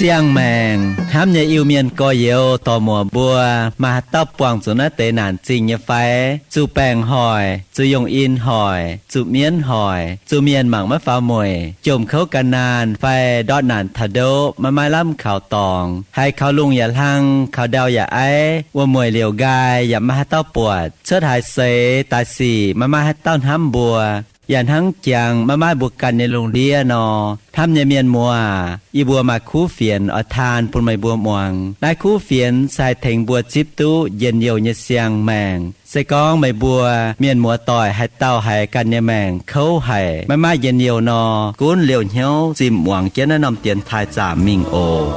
Siang-maengc hnamv nyei Iu-Mienh gorx-youz dorc-muoc mbuo, maaih haaix dauh buangh zuqc naaiv deix naanc zingh nyei fai? Zuqc baengc hoic, zuqc yongh in hoic, zuqc mienv hoic, zuqc mienh mangc maiv faaux mueic, jomc kouv gan naanh fai ndortv naanc taux ndoqv maiv maaih lamh kaux dorngx, haiz kaux lungh yaac hlang, kaux ndau yaac aiv, wuom-mueic liouc nqaai yaac maiv maaih haaix dauh buatc, cuotv haaix seix daaih sic maiv maaih haaix dauh hnamv mbuo, yaac hnangv jangx maiv maaih mbuo ganh nyei lungh ndiev nor. Hnamv nyei mienh muoz, yie mbuo maaih kuv fienx oix taan bun meih mbuo muangx. Naaiv kuv fienx se haih tengx mbuo zipv duqv njien-youh nyei siang-maengc. Se gorngv meih mbuo mienh muoz-doic haaix dauh haiz ganh nyei maengc kouv haic, maiv maaih njien-youh nor, gunv liouh hnyouv zimh muangx jienv naaiv norm dienx taaih zaamc mingh oc.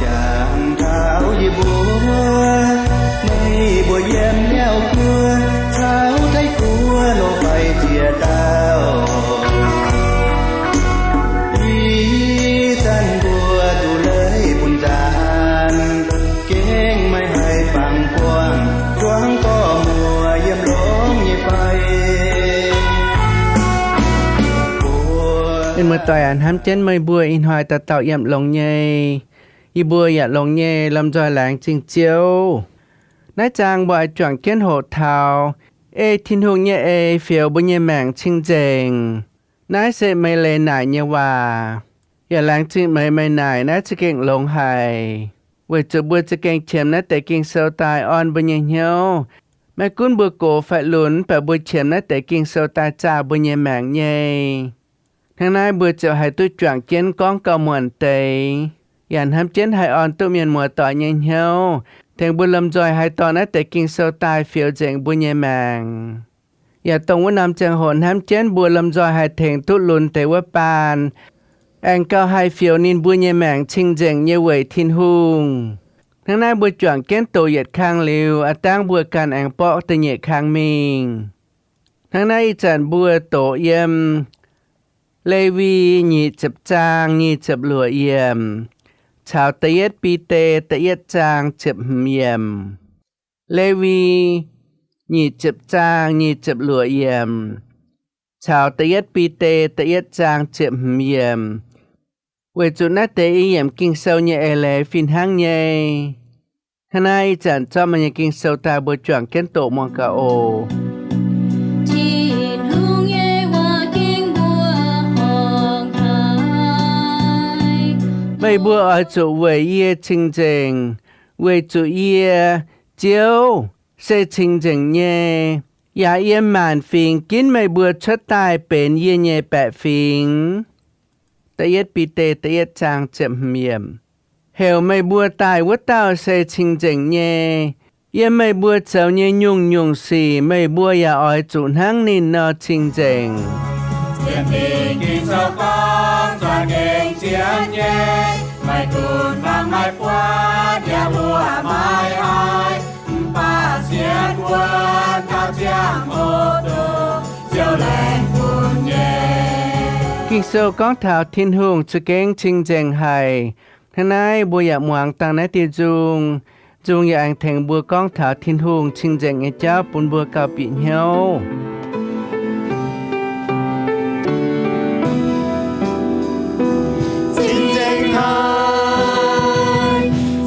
Jangx taux yie mbuo, meih mbuo yiem hnyouv guoqv caux Taiv-Guoqv lorz faix ziex dauh. Ih zanc mbuo duqv leiz bun nzaanx, gengh maiv haih fangx buangh zuangx gorx-muoc yiem longx nyei fai. Mienh muoz-doic aac, hnamv jienv meih mbuo ih hnoi dauh dauh yiem longx nyei. Yie mbuo yaac longx nyei, lomh nzoih laengz zingh Ziouv. Naaiv zaang mbuo oix juangc jienv hoqc taux ei Tin-Hungh nyei eix fioux mbuo nyei maengc cing-nzengc. Naaiv se Meih Leiz naaic nyei waac. Yaac laengz zingh meih, meih naaic naaiv za'gengh longx haic, weic zuqc mbuo za'gengh qiemx naaiv deix Ging-Sou daaih orn mbuo nyei hnyouv. Maiv gunv mbuo gox fai lunx, mv baac mbuo qiemx naaiv deix Ging-Sou daaih zaah mbuo nyei maengc nyei. Hnangv naaiv mbuo ziouc haih duqv juangc jienv gorngv gauh muonc deix, yaac hnamv jienv haih orn duqv mienh muoz-doic nyei hnyouv, tengx mbuo lomh nzoih haih dorh naaiv deix Ging-Sou daaih fioux nzengc mbuo nyei maengc. Yaac dongh wuov norm ziangh hoc hnamv jienv mbuo lomh nzoih haih tengx duqv lunx deix wuov baan, aengx gauh haih fioux ninh mbuo nyei maengc cing-nzengc nyei weic Tin-Hungh. Hnangv naaiv mbuo juangc jienv doqc yietc kang liuz, aav dangv mbuo ganh aengx borqv da'nyeic kang mingh. Hnangv naaiv ih zanc mbuo doqc yiem Lewi nyic ziepc zaang nyic ziepc luoqc yiemc caux da'yietv Bide da'yietv zaang ziepc hmz yiemc. Lewi nyic ziepc zaang nyic ziepc luoqc yiemc caux da'yietv Bide da'yietv zaang ziepc hmz yiemc. Weic zuqc naaiv deix i yiemc Ging-Sou nyei eix leiz fih hnangv nyei. Hnangv naaiv ih zanc zorqv meih nyei Ging-Sou daaih mbuo juangc jienv doqc muangx gaax oc. Tin-Hungh nyei waac ging mbuo horngc haic. Meih mbuo oix zuqc weic yie cing-nzengc, weic zuqc yie, Ziouv, se cing-nzengc nyei, yaac yiem maanc fingx ginv meih mbuo cuotv daaih benx yie nyei baeqc fingx. Da'yietv Bide da'yietv zaang ziepc hmz yiemc. Heuc meih mbuo daaih wuov dauh se cing-nzengc nyei. Yiem meih mbuo zoux nyei nyungc-nyungc sic meih mbuo yaac oix zuqc hnangv ninh nor cing-nzengc. Sienx Fingx Ging-Sou gorngv za'gengh sienx nyei, maiv gunv fangx maiv buatc yaac mbuoqc maiv haiz, mv baac sienx wuonx taux ziangh hoc dongh Ziouv laengz bun nyei. Ging-Sou gorngv taux Tin-Hungh za'gengh cing-nzengc haic. Hnangv naaiv mbuo yaac muangx dangh naaiv diuh nzung. Nzung yaac aengx tengx mbuo gorngv taux Tin-Hungh cing-nzengc nyei jauv bun mbuo gauh bieqc hnyouv. Cing-nzengc haic,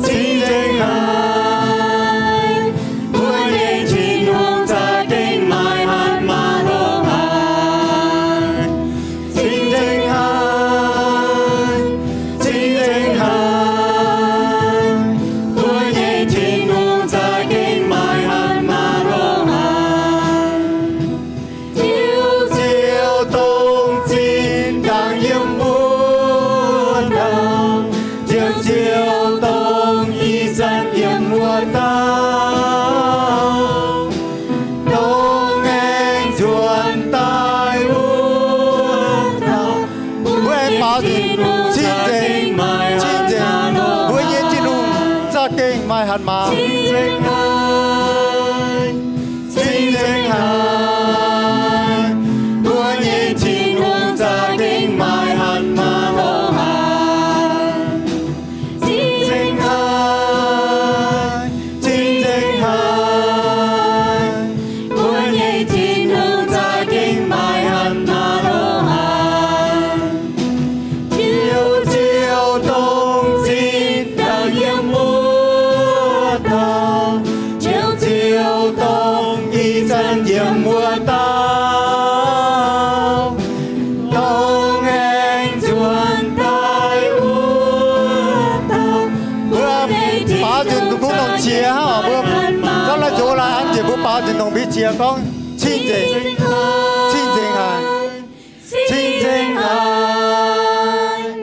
cing-nzengc haic, mbuo nyei Tin-Hungh za'gengh maaih hatc maaz-loz haic. Cing-nzengc haic, cing-nzengc haic, mbuo nyei Tin-Hungh za'gengh maaih hatc maaz-loz haic. Diuh Ziouv dongh zinh ndaangc yiem wuov dauh, Ziouv Ziouv dongh ih zanc yiem wuov dauh, dongh aengx nzuonx daaih wuov dauh. Mbuo aengx baaux nzunc, cing-nzengc, cing-nzengc, mbuo nyei Tin-Hungh za'gengh maaih hatc maaz. Cing-nzengc haic, mbuo nyei Tin-Hungh za'gengh maaih hatc maaz-loz haic. Yie hnangv oc, mbuo zorqv lai-nzox lai an njiec mbuo baaux nzunc longc mbuo nyei qiex gorngv, cing-nzengc, cing-nzengc haic, cing-nzengc haic.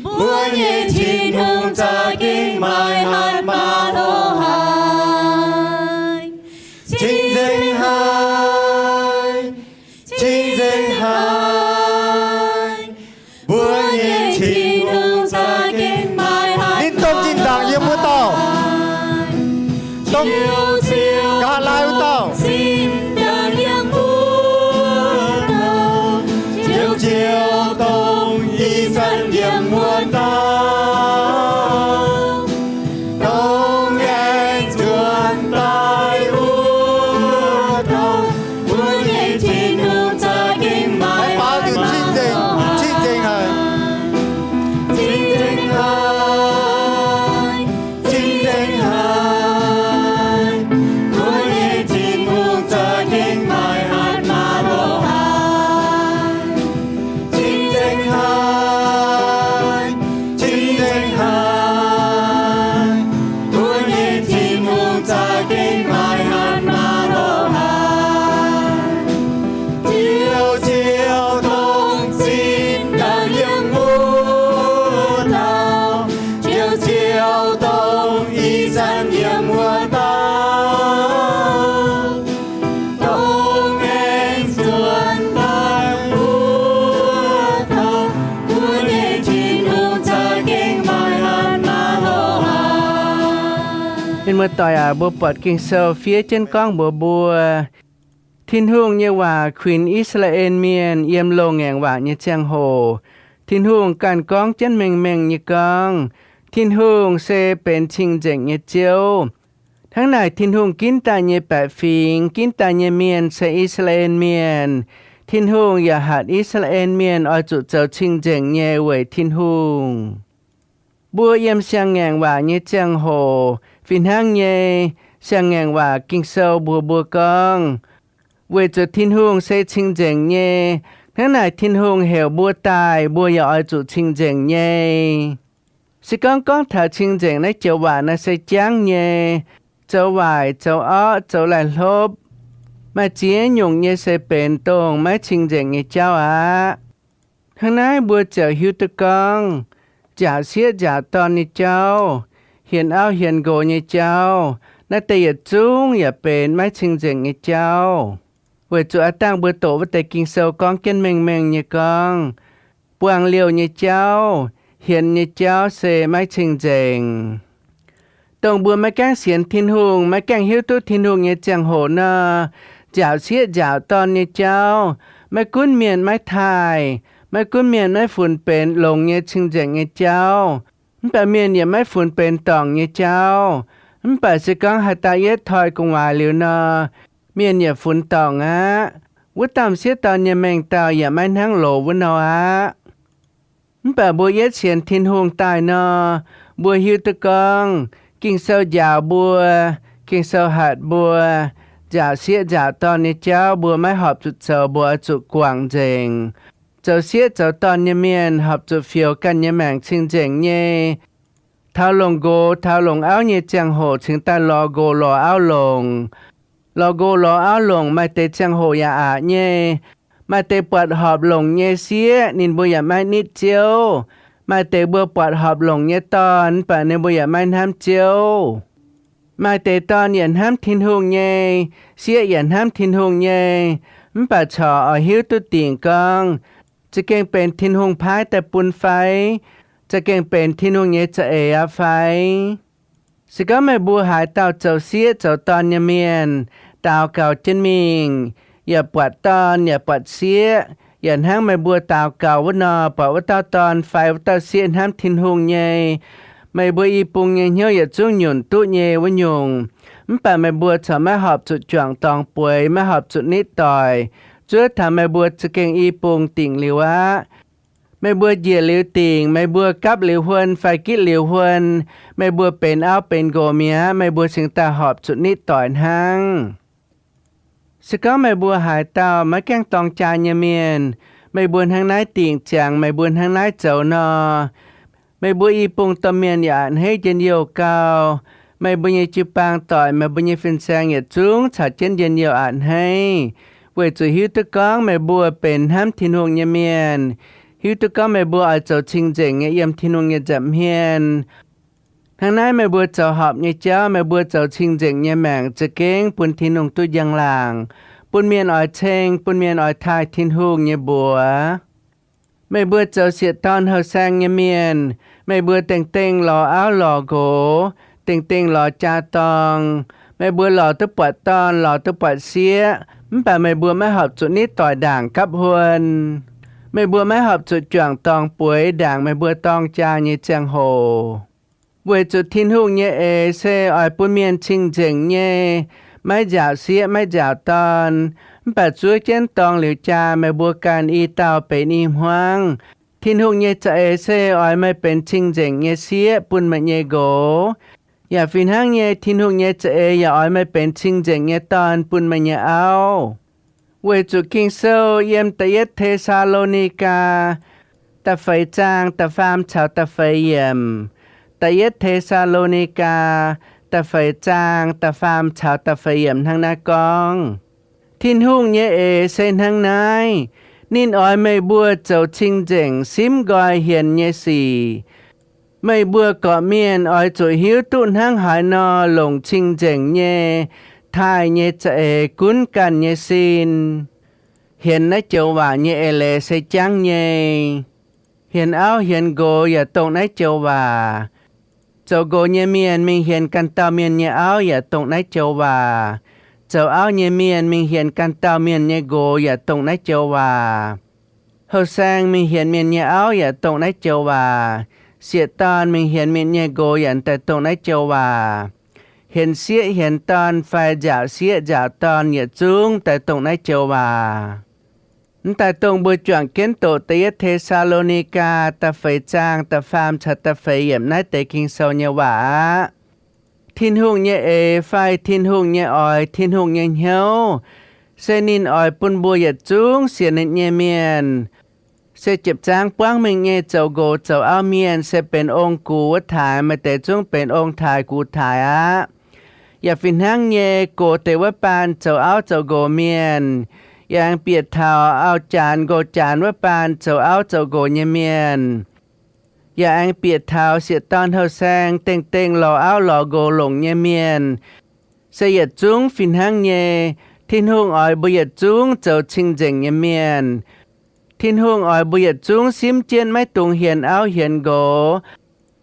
Mbuo nyei Tin-Hungh za'gengh maaih hatc maaz-loz haic. Cing-nzengc haic, cing-nzengc haic. Mbuo nyei Tin-Hungh za'gengh maaih hatc. Ninh dongh zinh ndaangc yiem wuov dauh, dongh nqa'haav laai wuov dauh, Ziouv Ziouv dongh ih zanc yiem wuov dauh, dongh aengx nzuonx daaih wuov dauh. Mbuo nyei Tin-Hungh za'gengh maaih, baaux nzunc cing-nzengc, cing-nzengc haic, cing-nzengc haic, cing-nzengc haic. Mbuo nyei Tin-Hungh za'gengh maaih hatc maaz-loz haic. Cing-nzengc haic, cing-nzengc haic. Mbuo nyei Tin-Hungh za'gengh maaih hatc maaz-loz haic. Ziouv Ziouv dongh zinh ndaangc yiem wuov dauh, Ziouv Ziouv dongh ih zanc yiem wuov dauh, dongh aengx nzuonx daaih wuov dauh. Mbuo nyei Tin-Hungh za'gengh maaih hatc maaz-loz haic. Mienh muoz-doic aac, mbuo buatc Ging-Sou fiev jienv gorngv mbuox mbuo, Tin-Hungh nyei waac kuinx I^saa^laa^en Mienh yiem loz-ngaengc waac nyei ziangh hoc, Tin-Hungh ganh gorngv jienv mengh mengh nyei gorngv, Tin-Hungh se benx cing-nzengc nyei Ziouv. Hnangv naaic Tin-Hungh ginv daaih nyei baeqc fingx, ginv daaih nyei mienh se I^saa^laa^en Mienh. Tin-Hungh yaac hatc I^saa^laa^en Mienh oix zuqc zoux cing-nzengc nyei weic Tin-Hungh. Mbuo yiem siang-ngaengc waac nyei ziangh hoc fih hnangv nyei. Siang-ngaengc waac Ging-Sou mbuox mbuo gorngv, weic zuqc Tin-Hungh se cing-nzengc nyei, hnangv naaic Tin-Hungh heuc mbuo daaih, mbuo yaac oix zuqc cing-nzengc nyei. Se gorngv gorngv taux cing-nzengc naaiv joux waac naaiv se jangv nyei, zoux waaic, zoux orqv, zoux laih hlopv, maaih ziex nyungc nyei se benx dongh maiv cing-nzengc nyei jauv aqv. Hnangv naaiv mbuo ziouc hiuv duqv gorngv, nziaauc sieqv nziaauc dorn nyei jauv, hienx auv hienx nqox nyei jauv, naaiv deix yietc zungv yaac benx maiv cing-nzengc nyei jauv. Weic zuqc aav dangh mbuo doqc wuov deix Ging-Sou gorngv jienv mengh mengh nyei gorngv, buangh liouh nyei jauv, hienx nyei jauv se maiv cing-nzengc. Dongh mbuo maiv gaengh sienx Tin-Hungh, maiv gaengh hiuv duqv Tin-Hungh nyei ziangh hoc nor, nziaauc sieqv nziaauc dorn nyei jauv, maiv gunv mienh maiv taaih, maiv gunv mienh maiv funx benx longx nyei cing-nzengc nyei jauv, mv baac mienh yaac maiv funx benx dorngc nyei jauv. Mv baac se gorngv haaix dauh yietv toi gu'nguaaz liuz nor, mienh yaac funx dorngc aqv. Wuov dauh m'sieqv dorn nyei mengh dauh yaac maiv hnangv loz wuov nor aqv. Mv baac mbuo yietv sienx Tin-Hungh daaih nor, mbuo hiuv duqv gorngv Ging-Sou njaaux mbuo, Ging-Sou hatc mbuo, nziaauc sieqv nziaauc dorn nyei jauv mbuo maiv horpc zuqc zoux, mbuo oix zuqc guangc nzengc. Zoux sieqv zoux dorn nyei mienh horpc zuqc fioux ganh nyei maengc cing-nzengc nyei. Taux longc nqox taux longc auv nyei ziangh hoc cingx daaih lorz nqox lorz auv longc. Lorz nqox lorz auv longc maaih deix ziangh hoc yaac aqc nyei. Maaih deix buatc horpc longc nyei sieqv ninh mbuo yaac maiv nitv Ziouv. Maaih deix mbuo buatc horpc longc nyei dorn mv baac ninh mbuo yaac maiv hnamv Ziouv. Maaih deix dorn yaac hnamv Tin-Hungh nyei, sieqv yaac hnamv Tin-Hungh nyei, mv baac corc oix hiuv duqv dingc gorngv, za'gengh benx Tin-Hungh paaiv daaih bun fai? Za'gengh benx Tin-Hungh nyei za'eix aqv fai? Se gorngv meih mbuo haaix dauh zoux sieqv zoux dorn nyei mienh, daux gaux jienv mingh, yaac buatc dorn yaac buatc sieqv, yaac hnangv meih mbuo daux gaux wuov nor, buatc wuov dauh dorn fai wuov dauh sieqv hnamv Tin-Hungh nyei, meih mbuo i bung nyei hnyouv yietc zungv nyunc duqv nyei wuov nyungc. Mv baac meih mbuo corc maiv horpc zuqc juangc dorngx bueix, maiv horpc zuqc nitv doic. Zuov taux meih mbuo za'gengh i bung dingc liuz aqv. Meih mbuo njiec liuz dingc, meih mbuo gapv liuz huon fai gitv liuz huon, meih mbuo benx auv benx nqox mi'aqv, meih mbuo cingx daaih horpc zuqc nitv doic hnangv. Se gorngv meih mbuo haaix dauh maiv gaengh dorng jaa nyei mienh, meih mbuo hnangv naaiv dingc ziangx meih mbuo hnangv naaiv zoux nor, meih mbuo i bung domh mienh yaac a'hneiv njien-youh gau. Meih mbuo nyei jiu-baang doic, meih mbuo nyei fin-saeng yietc zungv caux jienv njien-youh a'hneiv, weic zuqc hiuv duqv gorngv meih mbuo benx hnamv Tin-Hungh nyei mienh, hiuv duqv gorngv meih mbuo oix zoux cing-nzengc nyei yiem Tin-Hungh nyei nza'hmien. Hnangv naaiv meih mbuo zoux horpc nyei jauv, meih mbuo zoux cing-nzengc nyei maengc za'gengh bun Tin-Hungh duqv njang-laangc, bun mienh oix ceng, bun mienh oix taaih Tin-Hungh nyei mbuox. Meih mbuo zoux sieqv-dorn houh saeng nyei mienh, meih mbuo dengh dengh lorz auv lorz nqox, dengh dengh lorz jaa dorng. Meih mbuo lorz duqv buatc dorn, lorz duqv buatc sieqv, mv baac meih mbuo maiv horpc zuqc nitv doic ndaangc gapv huon. Meih mbuo maiv horpc zuqc juangc dorngx bueix ndaangc meih mbuo dorng jaa nyei ziangh hoc. Weic zuqc Tin-Hungh nyei eix se oix bun mienh cing-nzengc nyei, maiv nziaauc sieqv, maiv nziaauc dorn. Mv baac zuov jienv dorng liuz jaa, meih mbuo ganh i dauh benx i hmuangv. Tin-Hungh nyei za'eix se oix meih benx cing-nzengc nyei sieqv bun meih nyei nqox, yaac fih hnangv nyei, Tin-Hungh nyei za'eix yaac oix meih benx cing-nzengc nyei dorn bun meih nyei auv. Weic zuqc Ging-Sou yiem Da'yietv Te^saa^lo^ni^gaa da'feix zaang da'faam caux da'feix yiemc, Da'yietv Te^saa^lo^ni^gaa da'feix zaang da'faam caux da'feix yiemc hnangv naaiv gorngv, Tin-Hungh nyei eix se hnangv naaiv. Ninh oix meih mbuo zoux cing-nzengc simv nqoi hienx nyei sic. Meih mbuo gorqv-mienh oix zuqc hiuv duqv hnangv haaix nor longc cing-nzengc nyei taaih nyei za'eix gunv ganh nyei sin. Hienx naaiv joux waac nyei eix leiz se jangv nyei. Hienx auv hienx nqox yaac dongh naaiv joux waac. Zoux nqox nyei mienh mingh hienx ganh dauh mienh nyei auv yaac dongh naaiv joux waac. Zoux auv nyei mienh mingh hienx ganh dauh mienh nyei nqox yaac dongh naaiv joux waac. Houh saeng mingh hienx mienh nyei auv yaac dongh naaiv joux waac. Sieqv-dorn mingh hienx mienh nyei nqox yaac daaih dongh naaiv joux waac. Hienx sieqv hienx dorn fai nziaauc sieqv nziaauc dorn yietc zungv daaih dongh naaiv joux waac. Mv daaih dongh mbuo juangc jienv doqc Da'yietv Te^saa^lo^ni^gaa da'feix zaang da'faam caux da'feix yiemc naaiv deix Ging-Sou nyei waac aqv. Tin-Hungh nyei eix fai Tin-Hungh nyei oix, Tin-Hungh nyei hnyouv, se ninh oix bun mbuo yietc zungv sienx ninh nyei mienh, se jiepc zaangv buangv mingh nyei zoux nqox zoux auv mienh, se benx ong-gux wuov taaix, maaih deix zungv benx ong-taaix gux taaix aqv. Yaac fih hnangv nyei, gox deix wuov baan zoux auv zoux nqox mienh, yaac aengx bieqc taux auv-janx nqox-janx wuov baan zoux auv zoux nqox nyei mienh, yaac aengx bieqc taux sieqv-dorn houh saeng dengh dengh lorz auv lorz nqox longc nyei mienh, se yietc zungv fih hnangv nyei. Tin-Hungh oix mbuo yietc zungv zoux cing-nzengc nyei mienh. Tin-Hungh oix mbuo yietc zungv simv jienv maiv dungx hienx auv hienx nqox.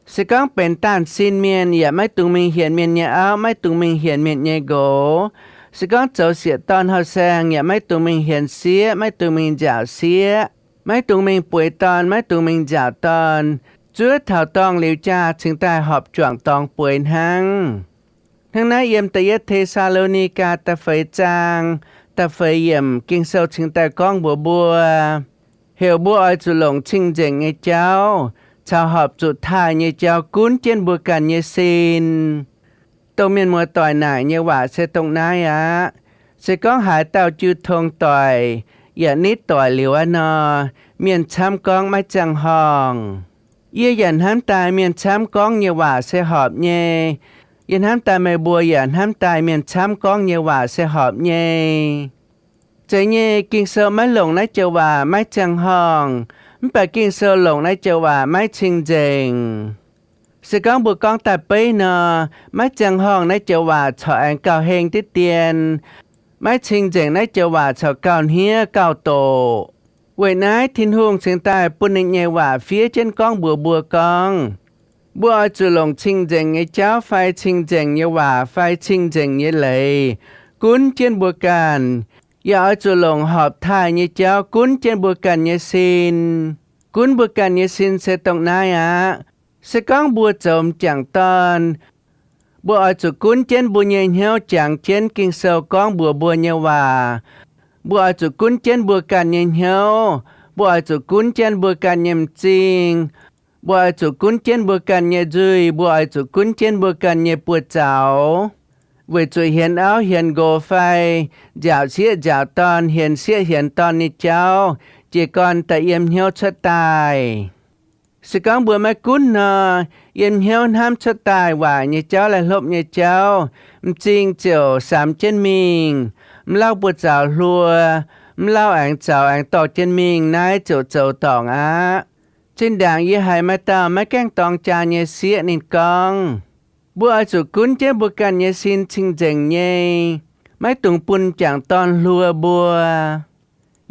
Se gorngv benx daanh sin mienh yaac maiv dungx mingh hienx mienh nyei auv, maiv dungx mingh hienx mienh nyei nqox. Se gorngv zoux sieqv-dorn houh saeng yaac maiv dungx mingh hienx sieqv, maiv dungx mingh nziaauc sieqv, maiv dungx mingh bueix dorn, maiv dungx mingh nziaauc dorn, zuov taux dorngh liuz jaa cingx daaih horpc juangc dorngx bueix hnangv. Hnangv naaiv yiem Da'yietv Te^saa^lo^ni^gaa da'feix zaang da'feix yiemc Ging-Sou cingx daaih gorngv mbuox mbuo, heuc mbuo oix zuqc longc cing-nzengc nyei jauv caux horpc zuqc taaih nyei jauv gunv jienv mbuo ganh nyei sin. Dongh mienh muoz-doic naaic nyei waac se dongh naaiv aqv. Se gorngv haaix dauh jiu tong doic yaac nitv doic liuz aqv nor, mienh camv gorngv maiv ziangh horngh. Yie yaac hnamv daaih mienh camv gorngv nyei waac se horpc nyei. Yie hnamv daaih meih mbuo yaac hnamv daaih mienh camv gorngv nyei waac se horpc nyei. Zeiz nyei, Ging-Sou maiv longc naaiv joux waac maiv ziangh horngh, mv baac Ging-Sou longc naaiv joux waac maiv cing-nzengc. Se gorngv mbuo gorngv daaih beiv nor, maiv ziangh horngh naaiv joux waac corc aengx gauh heng diqv dien. Maiv cing-nzengc naaiv joux waac corc gauh hniev gauh doqc. Weic naaiv Tin-Hungh cingx daaih bun ninh nyei waac fiev jienv gorngv mbuox mbuo gorngv, mbuo oix zuqc longc cing-nzengc nyei jauv fai cing-nzengc nyei waac fai cing-nzengc nyei leiz gunv jienv mbuo ganh. Yaac oix zuqc longc horpc taaih nyei jauv gunv jienv mbuo ganh nyei sin. Gunv mbuo ganh nyei sin se dongh naaiv aqv. Se gorngv mbuo zoux m'jangc dorn, mbuo oix zuqc gunv jienv mbuo nyei hnyouv jangx jienv Ging-Sou gorngv mbuox mbuo nyei waac. Mbuo oix zuqc gunv jienv mbuo ganh nyei hnyouv. Mbuo oix zuqc gunv jienv mbuo ganh nyei m'zing. Mbuo oix zuqc gunv jienv mbuo ganh nyei nzuih. Mbuo oix zuqc gunv jienv mbuo ganh nyei buoz-zaux. Weic zuqc hienx auv hienx nqox fai nziaauc sieqv nziaauc dorn, hienx sieqv hienx dorn nyei jauv jiez gorn daaih yiem hnyouv cuotv daaih. Se gorngv mbuo maiv gunv nor, yiem hnyouv hnamv cuotv daaih waaic nyei jauv, laih hlopv nyei jauv, m'zing ziouc samx jienv mingh, m'lauh buoz-zaux hluo, m'lauh aengx zaux aengx dorh jienv mingh, naaiv ziouc zoux dorngc aqv. Zinh ndaangc yie haiz maaih dauh maiv gaengh dorng jaa nyei sieqv ninh gorngv, mbuo oix zuqc gunv jienv mbuo ganh nyei sin cing-nzengc nyei, maiv dungx bun m'jangc dorn hluo mbuo.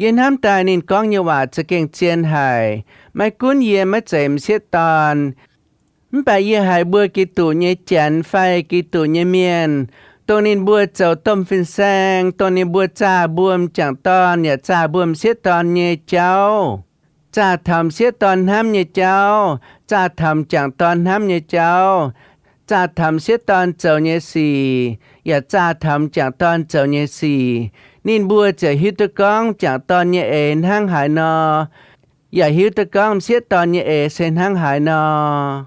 Yie hnamv daaih ninh gorngv nyei waac za'gengh zien haic. Maiv gunv yie maiv zeiz m'sieqv dorn, mv baac yie haiz mbuo Giduc nyei janx fai Giduc nyei mienh, dongh ninh mbuo zoux domh fin-saeng, dongh ninh mbuo zaah mbuo m'jangc dorn yaac zaah mbuo m'sieqv dorn nyei jauv, zaah taux m'sieqv dorn hnamv nyei jauv, zaah taux m'jangc dorn hnamv nyei jauv, zaah taux m'sieqv dorn zoux nyei sic, yaac zaah taux m'jangc dorn zoux nyei sic, ninh mbuo ziouc hiuv duqv gorngv m'jangc dorn nyei eix hnangv haaix nor, yaac hiuv duqv gorngv m'sieqv dorn nyei eix se hnangv haaix nor.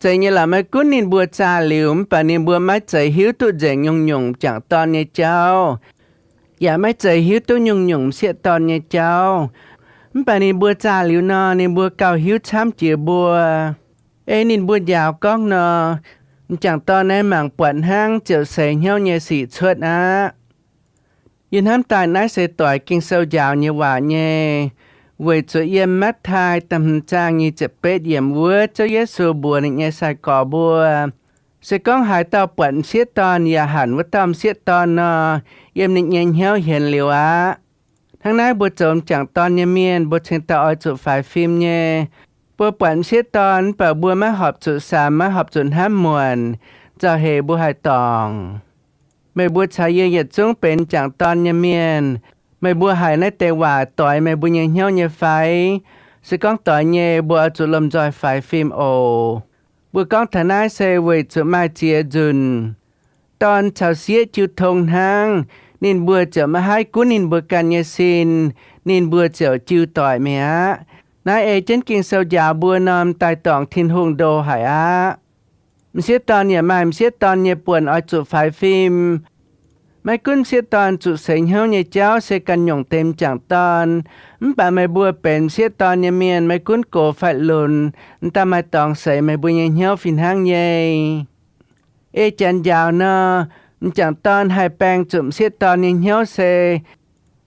Zeiz nyei lorqc, maiv gunv ninh mbuo zaah liuz, mv baac ninh mbuo maiv zeiz hiuv duqv nzengc nyungc-nyungc m'jangc dorn nyei jauv, yaac maiv zeiz hiuv duqv nyungc-nyungc m'sieqv dorn nyei jauv. Mv baac ninh mbuo zaah liuz nor, ninh mbuo gauh hiuv camv jiex mbuo. Ei ninh mbuo njaaux gorngv nor, m'jangc dorn naaiv mangc buatc hnangv ziouc seix hnyouv nyei sic cuotv aqv. Yie hnamv daaih naaiv se doix Ging-Sou njaaux nyei waac nyei, weic zuqc yiem Matv^taai da'hmz zaang nyic ziepc betv yiemc wuov, Ziouv Yesu mbuox ninh nyei sai-gorx mbuo, se gorngv haaix dauh buatc m'sieqv dorn yaac hanc wuov dauh m'sieqv dorn nor, yiem ninh nyei hnyouv hienx liuz aqv. Hnangv naaiv mbuo zoux m'jangc dorn nyei mienh, mbuo cingx daaih oix zuqc faix fim nyei. Mbuo buatc m'sieqv dorn mv baac mbuo maiv horpc zuqc samx, maiv horpc zuqc hnamv muonc, nzauh heix mbuo haih dorngc. Meih mbuo caux yie yietc zungv benx m'jangc dorn nyei mienh. Meih mbuo haiz naaiv deix waac doix meih mbuo nyei hnyouv nyei fai? Se gorngv doix nyei, mbuo oix zuqc lomh nzoih faix fim oc. Mbuo gorngv taux naaiv se weic zuqc maaih ziex nzunc, dorn caux sieqv jiu tong hnangv, ninh mbuo ziouc maiv haih gunv ninh mbuo ganh nyei sin, ninh mbuo ziouc jiu doic mi'aqv. Naaiv ei jienv Ging-Sou njaaux mbuo norm daaih dorngc Tin-Hungh ndo haic aqv. M'sieqv dorn yaac maaih m'sieqv dorn nyei buonc oix zuqc faix fim. Maiv gunv m'sieqv dorn zuqc seix hnyouv nyei jauv se ganh nyungc deix m'jangc dorn, mv baac meih mbuo benx m'sieqv dorn nyei mienh, maiv gunv gox fai lunx, m'daaih maaih dorngx seix meih mbuo nyei hnyouv fih hnangv nyei. Ei janx njaaux nor, m'jangc dorn haih baeng zuqc m'sieqv dorn nyei hnyouv se,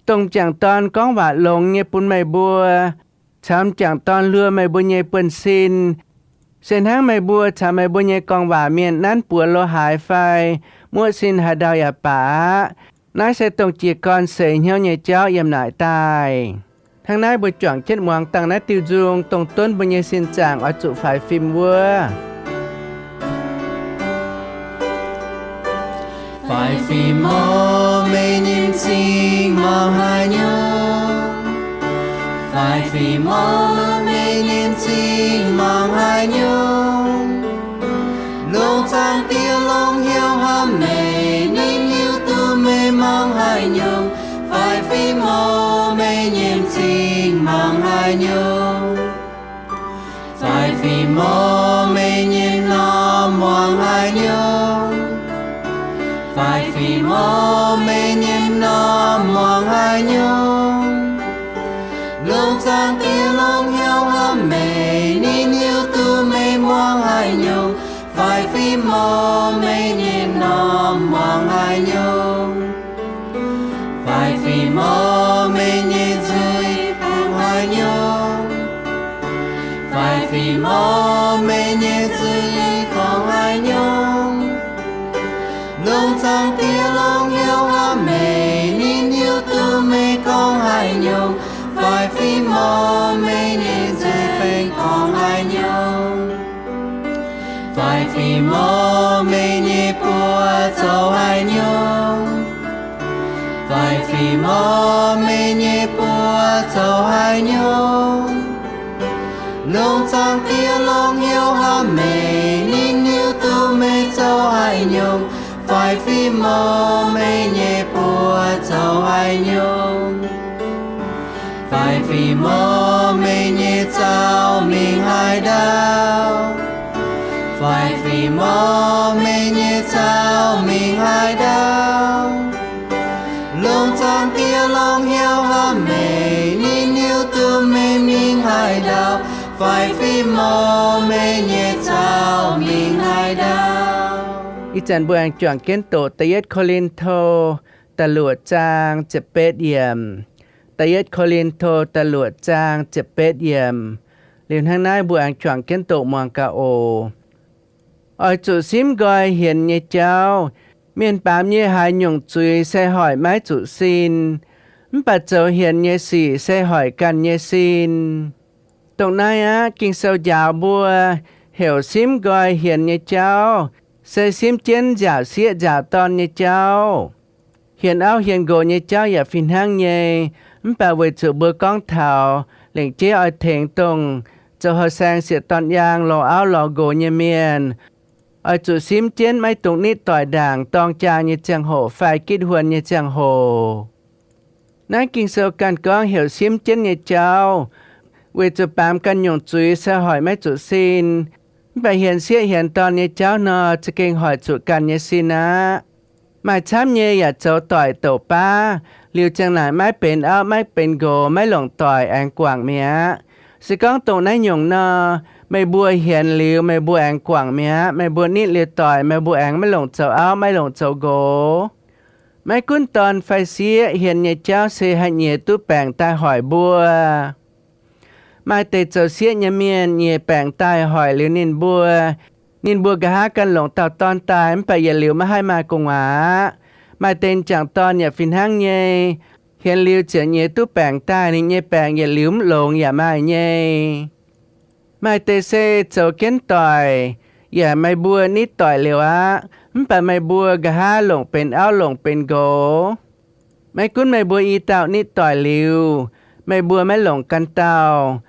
dongh m'jangc dorn gorngv waac longx nyei bun meih mbuo, caux m'jangc dorn hluo meih mbuo nyei buonv-sin, se hnangv meih mbuo caux meih mbuo nyei gorngv-waac mienh nanv buoz lo haaix fai muoqv sin haaix ndau yaac baac aqv. Naaiv se dongh jiez gorn seix hnyouv nyei jauv yiem naaic daaih. Hnangv naaiv mbuo juangc jienv muangx dangh naaiv diuh nzung, dongh donv mbuo nyei sin zaangc oix zuqc faix fim wuov. Faix fim oc, meih nyei m'zing muangx haaix nyungc? Faix fim oc, meih nyei m'zing muangx haaix nyungc? Longc zaangc Diex longc hnyouv hnamv meih, ninh hiuv duqv meih muangx haaix nyungc. Faix fim oc, meih nyei m'zing muangx haaix nyungc? Faix fim oc, meih nyei m'normh muangx haaix nyungc? Faix fim oc, meih nyei m'normh muangx haaix nyungc? Longc zaangc Diex longc hnyouv hnamv meih, ninh hiuv duqv meih muangx haaix nyungc. Faix fim oc, meih nyei m'normh muangx haaix nyungc? Faix fim oc, meih nyei nzuih gorngv haaix nyungc? Faix fim oc, meih nyei nzuih gorngv haaix nyungc? Longc zaangc Diex longc hnyouv hnamv meih, ninh hiuv duqv meih gorngv haaix nyungc. Faix fim oc, meih nyei nzuih baengh gorngv haaix nyungc? Faix fim oc, meih nyei buoz zoux haaix nyungc? Faix fim oc, meih nyei buoz zoux haaix nyungc? Longc zaangc Diex longc hnyouv hnamv meih, ninh hiuv duqv meih zoux haaix nyungc. Faix fim oc, meih nyei buoz zoux haaix nyungc? Faix fim oc, meih nyei zaux mingh haaix ndau? Faix fim oc, meih nyei zaux mingh haaix ndau? Longc zaangc Diex longc hnyouv hnamv meih, ninh hiuv duqv meih mingh haaix ndau. Faix fim oc, nyei zaux mingh haaix ndau. Ih zanc mbuo aengx juangc jienv doqc Da'yietv Ko^lin^to da'luoqc zaang ziepc betv yiemc. Da'yietv Ko^lin^to da'luoqc zaang ziepc betv yiemc. Liuz hnangv naaiv mbuo aengx juangc jienv doqc muangx gaax oc. Oix zuqc simv nqoi hienx nyei jauv. Mienh baamz nyei haaix nyungc zuiz se hoic maiv zuqc sin, mv baac zoux hienx nyei sic se hoic ganh nyei sin. Dongh naaiv aqv, Ging-Sou njaaux mbuo heuc simv nqoi hienx nyei jauv se simv jienv nziaauc sieqv nziaauc dorn nyei jauv. Hienx auv hienx nqox nyei jauv yaac fih hnangv nyei, mv baac weic zuqc mbuo gorngv taux lengc jeiv oix tengx dongh zoux houh saeng, sieqv, dorn, yaang, lorz auv lorz nqox nyei mienh, oix zuqc simv jienv maiv dungx nitv doic ndaangc dorng jaa nyei ziangh hoc fai gitv huon nyei ziangh hoc. Naaiv Ging-Sou ganh gorngv heuc simv jienv nyei jauv, weic zuqc baamz ganh nyungc zuiz se hoic maiv zuqc sin, mv baac hienx sieqv hienx dorn nyei jauv nor, za'gengh hoic zuqc ganh nyei sin aqv. Maaih camv nyei yaac zoux doic douc baav, liuz ziang naaic maiv benx auv maiv benx nqox, maiv longc doic aengx guangc mi'aqv. Se gorngv dongh naaiv nyungc nor, meih mbuo hienx liuz meih mbuo aengx guangc mi'aqv. Meih mbuo nitv liuz doic meih mbuo aengx maiv longc zoux auv maiv longc zoux nqox. Maiv gunv dorn fai sieqv, hienx nyei jauv se haih nyiex duqv baengc daaih hoic mbuo. Maaih deix zoux sieqv nyei mienh nyiex baengc daaih hoic liuz ninh mbuo, ninh mbuo nqa'haav ganh longc dauh dorn daaih mv baac yietc liuz maiv haih maaih gu'nguaaz aqv. Maaih deix m'jangc dorn yaac fih hnangv nyei, hienx liuz ziouc nyiex duqv baengc daaih, ninh nyei baengc yietc liuz mv longx yaac maaih nyei. Maaih deix se zoux jienv doic, yaac meih mbuo nitv doic liuz aqv, mv baac meih mbuo nqa'haav longc benx auv longc benx nqox. Maiv gunv meih mbuo i dauh nitv doic liuz, meih mbuo maiv longc ganh dauh,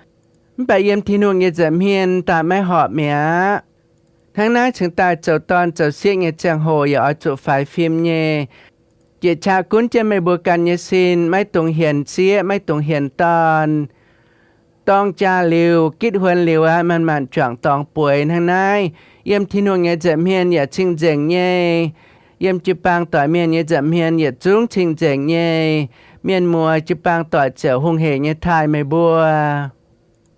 mv baac yiem Tin-Hungh nyei nza'hmien daaih maiv horpc mi'aqv. Hnangv naaiv cingx daaih zoux dorn zoux sieqv nyei ziangh hoc yaac oix zuqc faix fim nyei. Jiex qaqv gunv jienv meih mbuo ganh nyei sin, maiv dungx hienx sieqv, maiv dungx hienx dorn. Dorng jaa liuz, gitv huon liuz aqv, manc-manc juangc dorngx bueix. Hnangv naaiv, yiem Tin-Hungh nyei nza'hmien yaac cing-nzengc nyei. Yiem jiu-baang doic mienh nyei nza'hmien yietc zungv cing-nzengc nyei. Mienh muoz, jiu-baang doic ziouc hungh heic nyei taaih meih mbuo.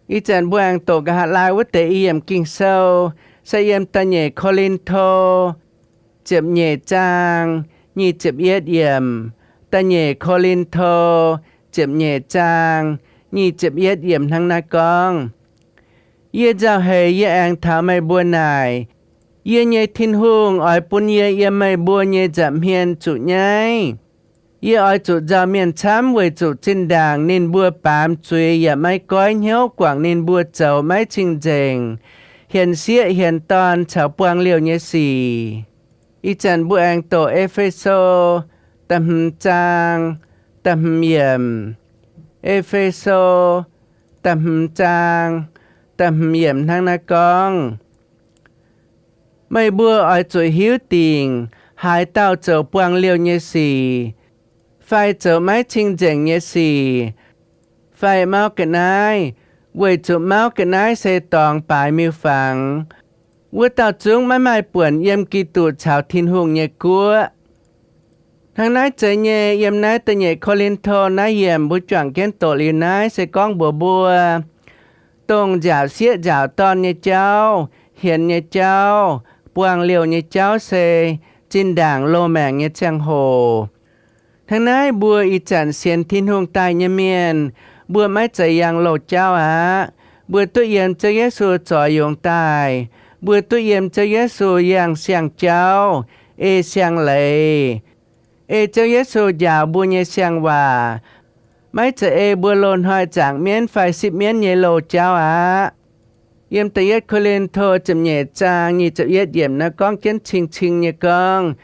Ih zanc mbuo aengx doqc nqa'haav laai wuov deix i yiemc Ging-Sou, se yiem Da'nyeic Ko^lin^to ziepc nyeic zaang nyic ziepc yietv yiemc. Da'nyeic Ko^lin^to ziepc nyeic zaang nyic ziepc yietv yiemc hnangv naaiv gorngv, Yie nzauh heix yie aengx taux meih mbuo naaic, yie nyei Tin-Hungh oix bun yie yiem meih mbuo nyei nza'hmien zuqc nyaiv. Yie oix zuqc nzauh mienh camv weic zuqc zinh ndaangc ninh mbuo baamz zuiz yaac maiv goiv hnyouv guangc ninh mbuo zoux maiv cing-nzengc, hienx sieqv hienx dorn caux buangh liouh nyei sic. Ih zanc mbuo aengx doqc E^fe^so da'hmz zaang da'hmz yiemc. E^fe^so da'hmz zaang da'hmz yiemc hnangv naaiv gorngv, Meih mbuo oix zuqc hiuv dingc haaix dauh zoux buangh liouh nyei sic, fai zoux maiv cing-nzengc nyei sic, fai mauv ga'naaiv, weic zuqc mauv ga'naaiv se dorngx baaix miuc-fangx. Wuov dauh zungv maiv maaih buonc yiem Giduc caux Tin-Hungh nyei guoqv. Hnangv naaiv zeiz nyei, yiem naaiv Da'nyeic Ko^lin^to naaiv yiemc mbuo juangc jienv doqc liuz naaiv se gorngv mbuox mbuo, dongh nziaauc sieqv nziaauc dorn nyei jauv, hienx nyei jauv, buangh liouh nyei jauv se zinh ndaangc loz-maengc nyei ziangh hoc. Hnangv naaiv mbuo ih zanc sienx Tin-Hungh daaih nyei mienh, mbuo maiv zeiz yangh loz-jauv aqv. Mbuo duqv yiem Ziouv Yesu zoux yungz daaih. Mbuo duqv yiem Ziouv Yesu yangh siang-jauv, ei siang-leiz, ei Ziouv Yesu njaaux mbuo nyei siang-waac. Maiv zeiz ei mbuo loz-hnoi zaangc mienv fai sipv mienv nyei loz-jauv aqv. Yiem Da'yietv Ko^lin^to ziepc nyeic zaang nyic ziepc yietv yiemc naaiv gorngv jienv cing-cing nyei gorngv,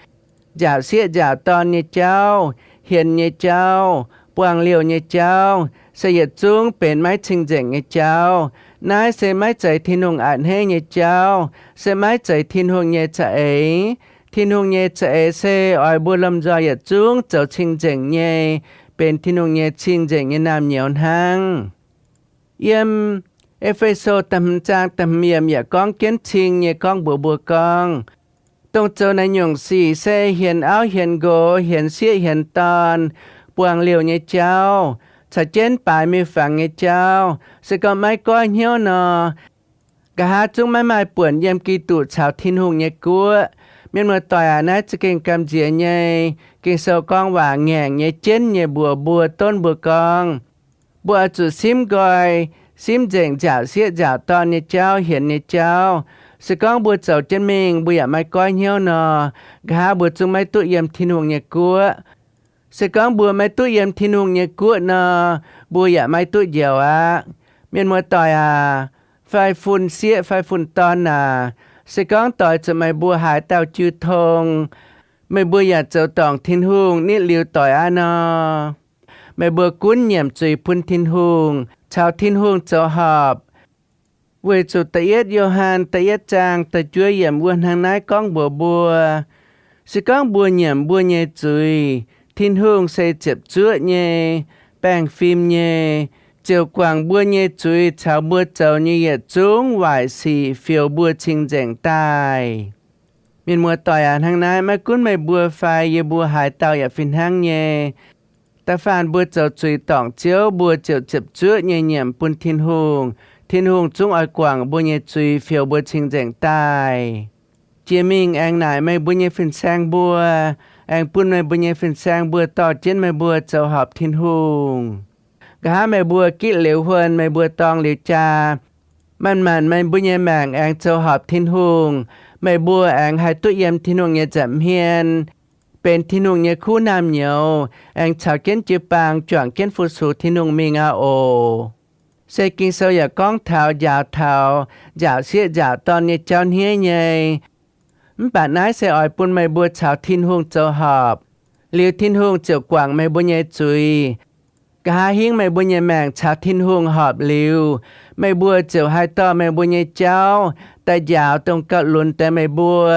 nziaauc sieqv nziaauc dorn nyei jauv, hienx nyei jauv, buangh liouh nyei jauv, se yietc zungv benx maiv cing-nzengc nyei jauv. Naaiv se maiv zeiz Tin-Hungh a'hneiv nyei jauv, se maiv zeiz Tin-Hungh nyei za'eix. Tin-Hungh nyei za'eix se oix mbuo lomh nzoih yietc zungv zoux cing-nzengc nyei, benx Tin-Hungh nyei cing-nzengc nyei naamh nyouz hnangv. Yiem E^fe^so da'hmz zaang da'hmz yiemc yaac gorngv jienv cing nyei gorngv mbuox mbuo gorngv, dongh zoux naaiv nyungc sic se hienx auv hienx nqox, hienx sieqv hienx dorn, buangh liouh nyei jauv, caux jienv baaix miuc-fangx nyei jauv, se gorngv maiv goiv hnyouv nor, Nqa'haav zungv maiv maaih buonc yiem Giduc caux Tin-Hungh nyei guoqv. Mienh muoz-doic aac, naaiv za'gengh gamh nziex nyei. Ging-Sou gorngv waac ngaengc nyei, jienv nyei mbuox mbuo, donv mbuo gorngv, mbuo oix zuqc simv nqoi, simv nzengc nziaauc sieqv nziaauc dorn nyei jauv, hienx nyei jauv. Se gorngv mbuo zoux jienv mingh, mbuo yaac maiv goiv hnyouv nor, nqa'haav mbuo zungv maiv duqv yiem Tin-Hungh nyei guoqv. Se gorngv mbuo maiv duqv yiem Tin-Hungh nyei guoqv nor, mbuo yaac maiv duqv njoux aqv. Mienh muoz-doic aac, fai fun-sieqv fai fun-dorn aac, se gorngv doix zuqc meih mbuo haaix dauh jiu tong, meih mbuo yaac zoux dorngc Tin-Hungh nitv liuz doic aqv nor, meih mbuo gunv nyiemc zuiz bun Tin-Hungh, caux Tin-Hungh zoux horpc. Weic zuqc da'yietv Yo^han da'yietv zaang da'juov yiemc wuov hnangv naaiv gorngv mbuox mbuo, se gorngv mbuo nyiemc mbuo nyei zuiz, Tin-Hungh se ziepc zuoqv nyei, baengh fim nyei, ziouc guangc mbuo nyei zuiz caux mbuo zoux nyei yietc zungv waaic sic, fioux mbuo cing-nzengc daaih. Mienh muoz-doic aac, hnangv naaiv maiv gunv meih mbuo fai yie mbuo haaix dauh yaac fih hnangv nyei. Da'faanh mbuo zoux zuiz dorngc Ziouv, mbuo ziouc ziepc zuoqv nyei nyiemc bun Tin-Hungh. Tin-Hungh zungv oix guangc mbuo nyei zuiz, fioux mbuo cing-nzengc daaih. Jiex mingh aengx naaic meih mbuo nyei fin-saeng mbuo, aengx bun meih mbuo nyei fin-saeng mbuo dorh jienv meih mbuo zoux horpc Tin-Hungh. Nqa'haav meih mbuo gitv liuz huon, meih mbuo dorng liuz jaa, maanc-maanc meih mbuo nyei maengc aengx zoux horpc Tin-Hungh, meih mbuo aengx haih duqv yiem Tin-Hungh nyei nza'hmien, benx Tin-Hungh nyei kuv naamh nyouz, aengx caux jienv jiu-baang juangc jienv fu-sux Tin-Hungh mingh aqv oc. Se Ging-Sou yaac gorngv taux njaaux taux nziaauc sieqv nziaauc dorn nyei jauv hniev nyei. Mv baac naaiv se oix bun meih mbuo caux Tin-Hungh zoux horpc, liuz Tin-Hungh ziouc guangc meih mbuo nyei zuiz. Nqa'haav hingv meih mbuo nyei maengc caux Tin-Hungh horpc liuz, meih mbuo ziouc haih dorh meih mbuo nyei jauv daaih njaaux dongh gauh lunx deix meih mbuo,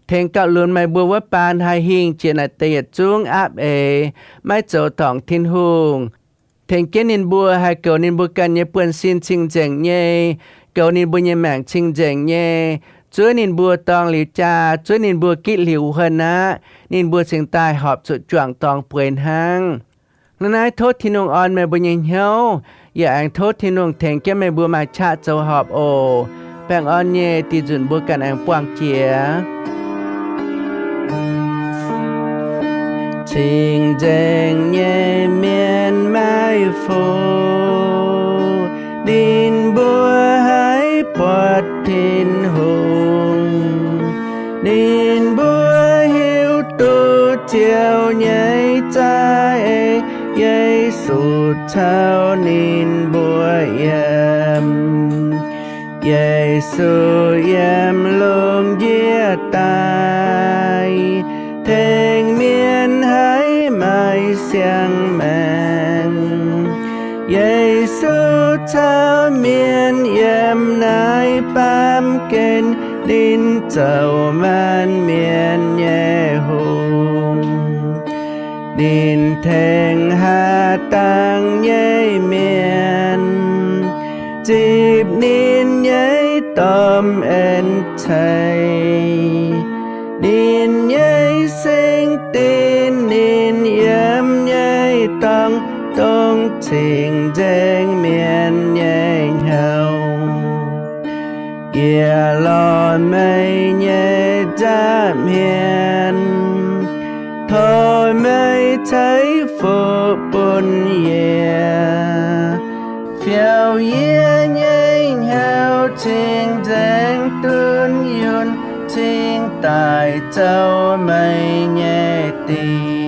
tengx gauh lunx meih mbuo wuov baan haih hingh jiex naaic deix yietc zungv aapv eix, maiv zoux dorngc Tin-Hungh. Tengx jienv ninh mbuo haih goux ninh mbuo ganh nyei buonv-sin cing-nzengc nyei, goux ninh mbuo nyei maengc cing-nzengc nyei, zuov ninh mbuo dorng liuz jaa, zuov ninh mbuo gitv liuz huon aqv, ninh mbuo cingx daaih horpc zuqc juangc dorngx bueix hnangv. Hnangv naaiv tov Tin-Hungh orn meih mbuo nyei hnyouv, yaac aengx tov Tin-Hungh tengx jienv meih mbuo maaih qaqv zoux horpc oc. Baengh orn nyei, dih nzunc mbuo ganh aengx buangh jiex. Cing-nzengc nyei mienh maiv fungx, ninh mbuo haiz buatc Tin-Hungh. Ninh mbuo hiuv duqv Ziouv nyei za'eix, Yesu caux ninh mbuo yiem. Yesu yiem lungh ndiev daaih, tengx mienh haiz maaih siang-maengc. Yesu caux mienh yiem naaiv baamh gen, ninh zoux maanc mienh nyei hungh. Ninh tengx haaix dangh nyei mienh zipc ninh nyei domh en ceix. Ninh nyei singx dinc, ninh yiem nyei dorngx, dongh cing-nzengc mienh nyei hnyouv. Yie lorz meih nyei nza'hmien, tov meih ceix fuqv bun yie, fioux yie nyei hnyouv cing-nzengc, dunh yunh cingx daaih zoux meih nyei diex.